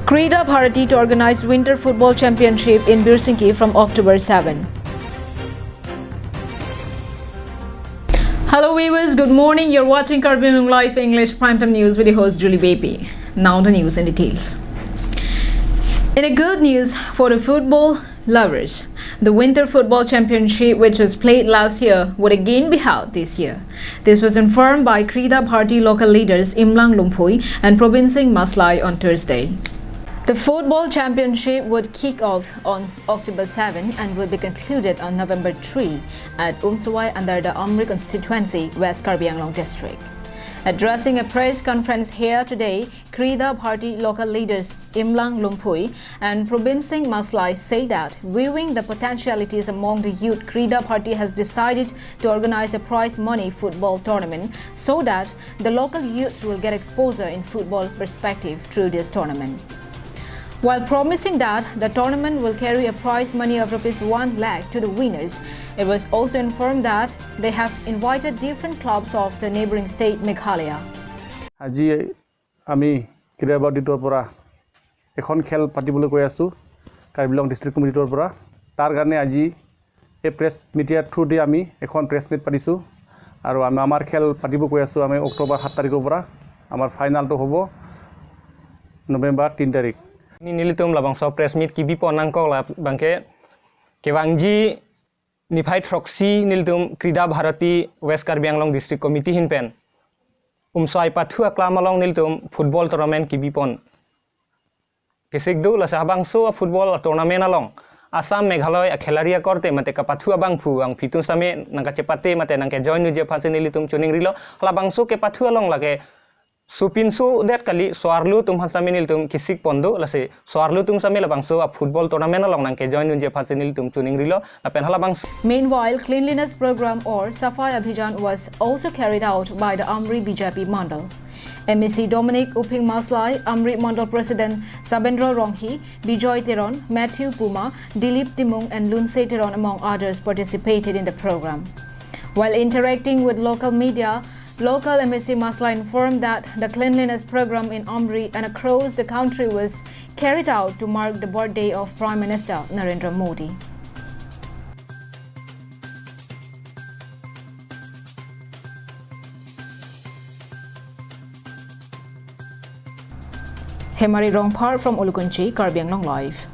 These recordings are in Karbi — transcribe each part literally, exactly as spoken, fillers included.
Krida Bharati to organize Winter Football Championship in Birsingki from October seven. Hello viewers, good morning. You're watching Karbi Anglong Live English Primetime News with your host Julie Baby. Now the news in details. In a good news for the football lovers, the Winter Football Championship, which was played last year, would again be held this year. This was informed by Krida Bharati local leaders Imlang Lumphui and Probin Singh Maslai on Thursday. The football championship would kick off on October seven and will be concluded on November three at Umsawai under the Amri constituency, West Karbi Anglong district. Addressing a press conference here today, Krida Bharati local leaders Imlang Lumphui and Probin Singh Maslai say that, viewing the potentialities among the youth, Krida Bharati has decided to organize a prize money football tournament so that the local youths will get exposure in football perspective through this tournament. While promising that the tournament will carry a prize money of rupees one lakh to the winners, it was also informed that they have invited different clubs of the neighboring state Meghalaya. আজি আমি ক্ৰীড়া ভাৰতীৰ পৰা এখন খেল পাতিবলৈ কৈ আছোঁ কাৰ্বি আংলং ডিষ্ট্ৰিক্ট কমিটিৰ পৰা। তাৰ কাৰণে আজি এই প্ৰেছ মিডিয়াৰ থ্ৰুদি আমি এখন প্ৰেছ মিট পাতিছোঁ আৰু আমি আমাৰ খেল পাতিব কৈ আছোঁ আমি অক্টোবৰ সাত তাৰিখৰ পৰা। আমাৰ ফাইনেলটো হ'ব নৱেম্বৰ তিনি তাৰিখ। Nelitum labangso press meet kebi pon nangkok labangke kevangji niphai throksi nelitum Krida Bharati West Karbi Anglong District Committee ahin pen Umsawai pathu aklam along nelitum football tournament kebi pon kesik do. Lasi labangso a football tournament along Assam, Meghalaya a khiladi akorte mate kapathu abangphu angphi atum sitame nangkachepate mate nangkejoin unji aphansi nelitum choningrilo. Labangso kepathu along lake sopinso det kali, so-arlo atum aphan sitame nelitum kesik pon do. Lasi so-arlo atum sitame labangso a football tournament along nangkejoin unji aphansi nelitum choningrilo. Lapen halabangso Meanwhile, cleanliness program or Safai Abhijan was also carried out by the Amri B J P Mandal. M A C Dominic Uphing Maslai, Amri Mandal President Sabendra Ronghi, Bijoy Teron, Matthew Puma, Dilip Timung and Lunse Teron among others participated in the program. While interacting with local media, local M A C Maslai informed that the cleanliness program in Amri and across the country was carried out to mark the birthday of Prime Minister Narendra Modi. Hemari Rongphar from Ulukunchi, Karbi Anglong Live.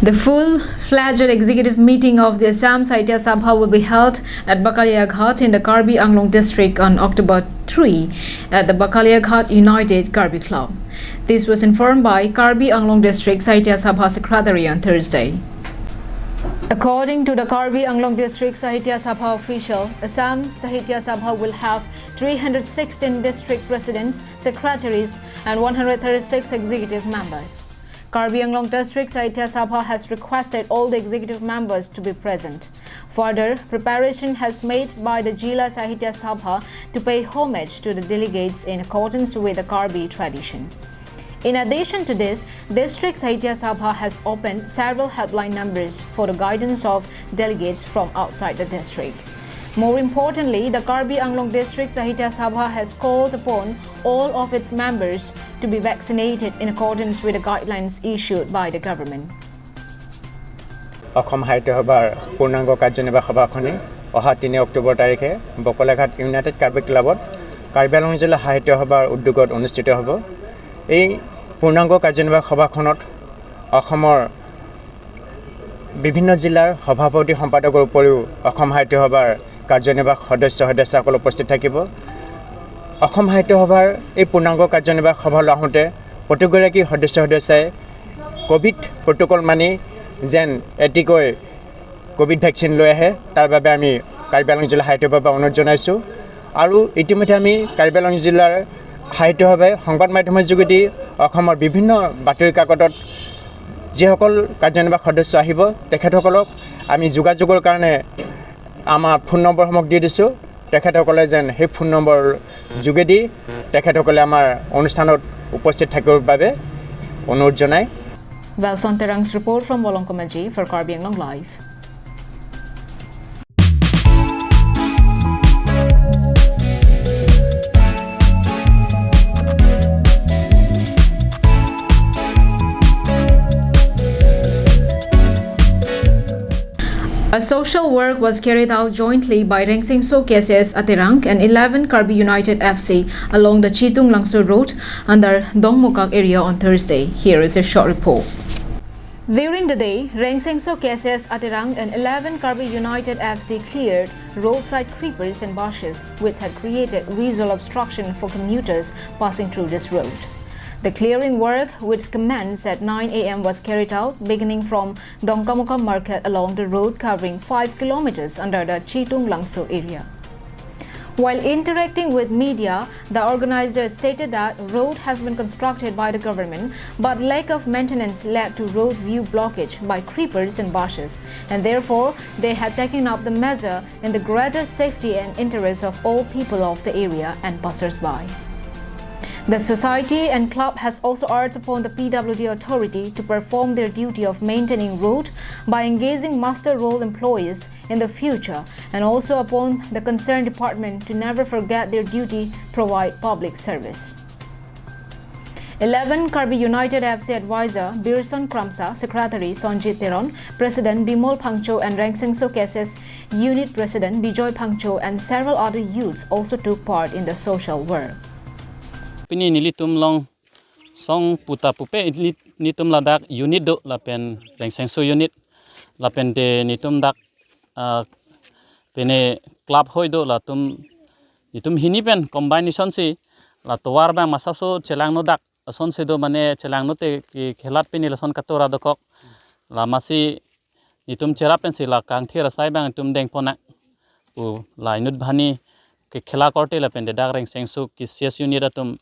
The full-fledged executive meeting of the Assam Sahitya Sabha will be held at Bakaliaghat in the Karbi Anglong district on October three at the Bakaliaghat United Karbi Club. This was informed by Karbi Anglong District Sahitya Sabha Secretary on Thursday. According to the Karbi Anglong District Sahitya Sabha official, Assam Sahitya Sabha will have three hundred sixteen district presidents, secretaries, and one hundred thirty-six executive members. Karbi Anglong District Sahitya Sabha has requested all the executive members to be present. Further, preparation has made by the Jila Sahitya Sabha to pay homage to the delegates in accordance with the Karbi tradition. In addition to this, District Sahitya Sabha has opened several helpline numbers for the guidance of delegates from outside the district. More importantly, the Karbi Anglong District Sahitya Sabha has called upon all of its members to be vaccinated in accordance with the guidelines issued by the government. অসম সাহিত্য সভাৰ পূৰ্ণাংগ কাৰ্যনিৰ্বাহক সভাখনি অহা তিনি অক্টোবৰ তাৰিখে বকলাঘাট ইউনাইটেড কাৰ্বি ক্লাবত কাৰ্বি আংলং জিলা সাহিত্য সভাৰ উদ্যোগত অনুষ্ঠিত হ'ব। এই পূৰ্ণাংগ কাৰ্যনিৰ্বাহক সভাখনত অসমৰ বিভিন্ন জিলাৰ সভাপতি সম্পাদকৰ উপৰিও অসম সাহিত্য সভাৰ কাৰ্যনিৰ্বাহক সদস্য সদস্যাসকল উপস্থিত থাকিব। অসম সাহিত্য সভাৰ এই পূৰ্ণাংগ কাৰ্যনিৰ্বাহক সভালৈ আহোঁতে প্ৰতিগৰাকী সদস্য সদস্যাই ক'ভিড প্ৰট'কল মানি যেন এটিকৈ ক'ভিড ভেকচিন লৈ আহে, তাৰ বাবে আমি কাৰ্বি আংলং জিলা সাহিত্য সভাৰ পৰা অনুৰোধ জনাইছোঁ। আৰু ইতিমধ্যে আমি কাৰ্বি আংলং জিলাৰ সাহিত্য সভাই সংবাদ মাধ্যমৰ যোগেদি অসমৰ বিভিন্ন বাতৰি কাকতত যিসকল কাৰ্যনিৰ্বাহক সদস্য আহিব, তেখেতসকলক আমি যোগাযোগৰ কাৰণে আমাৰ ফোন নম্বৰসমূহ দি দিছোঁ। তেখেতসকলে যেন সেই ফোন নম্বৰ যোগেদি তেখেতসকলে আমাৰ অনুষ্ঠানত উপস্থিত থাকিবৰ বাবে অনুৰোধ জনায়। Welson Terang's report from Bolongkomaji for Karbi Anglong Live. A social work was carried out jointly by Rengsengso K S S Aterang and eleven Karbi United F C along the Chitung Langso Road under Dongmukak area on Thursday. Here is a short report. During the day, Rengsengso K S S Aterang and eleven Karbi United F C cleared roadside creepers and bushes, which had created visual obstruction for commuters passing through this road. The clearing work, which commenced at nine a m, was carried out beginning from Dongkamukam Market along the road covering five kilometers under the Chitung Langso area. While interacting with media, the organizer stated that road has been constructed by the government, but lack of maintenance led to road view blockage by creepers and bushes, and therefore they had taken up the measure in the greater safety and interest of all people of the area and passers-by. The society and club has also urged upon the P W D authority to perform their duty of maintaining road by engaging muster roll employees in the future, and also upon the concerned department to never forget their duty provide public service. eleven Karbi United F C advisor Birson Kramsa, secretary Sonjit Teron, president Bimol Phangcho and Rengsengso K S S unit president Bijoy Phangcho and several other youths also took part in the social work. Pini nelitum long song puta pupe ili- nelitum ladak unit do lapen Rengsengso unit lapen te nelitum dak ah, pine club hoi do latum nelitum hini pen combination si la tovar bang masapso chelangno dak asonsi do mane chelangno te ke- khelat pini lason katora dokok la masi nelitum cherap pensi la kangthir asai bang nelitum dengpon nang pu la inut bhani ke khela korte lapen te dak Rengsengso K S S unit atum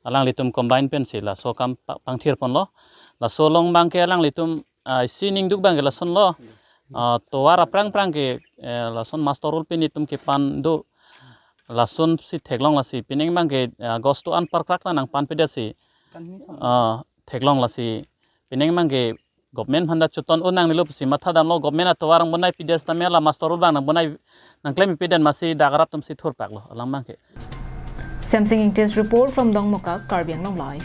alanglitum combine pensi laso kam pa- pangthir ponlo. Laso along bang ke alanglitum ah, isi ningduk bang ke lason lo. Ah, tovar aphrang phrang ke eh, lason muster roll pini nelitum kepan do lason si theklong lasi pining bang ke ah, August to an parkrak ta nangpan pida si ah, theklong lasi pining bang ke government phanda chuton un nangnelo pusi matha damlo, government atovar ang bonai pida sitame la muster roll bang nang bonai nangklem pida masi dak arat atum si thurpaklo alang bang ke. Samsing Ingti's report from Dongmukak, Karbi Anglong Live.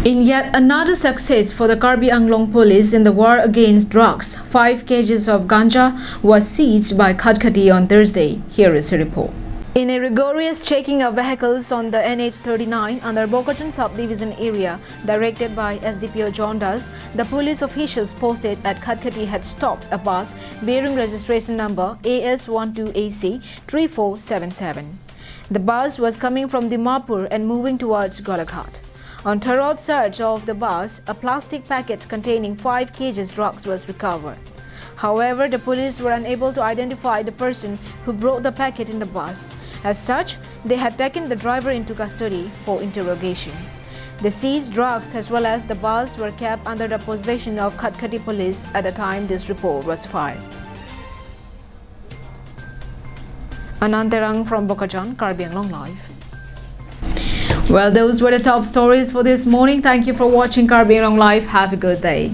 In yet another success for the Karbi Anglong Police in the war against drugs, five kgs of ganja was seized by Khatkhati on Thursday. Here is a report. In a rigorous checking of vehicles on the N H thirty-nine under Bokajan subdivision area, directed by S D P O John Das, the police officials posted at Khatkhati had stopped a bus bearing registration number A S one two A C three four seven seven. The bus was coming from Dimapur and moving towards Golaghat. On thorough search of the bus, a plastic packet containing five kgs drugs was recovered. However, the police were unable to identify the person who brought the packet in the bus. As such, they had taken the driver into custody for interrogation. The seized drugs as well as the bus were kept under the possession of Khatkhati police at the time this report was filed. Anand Terang from Bokajan, Karbi Anglong Live. Well, those were the top stories for this morning. Thank you for watching Karbi Anglong Live. Have a good day.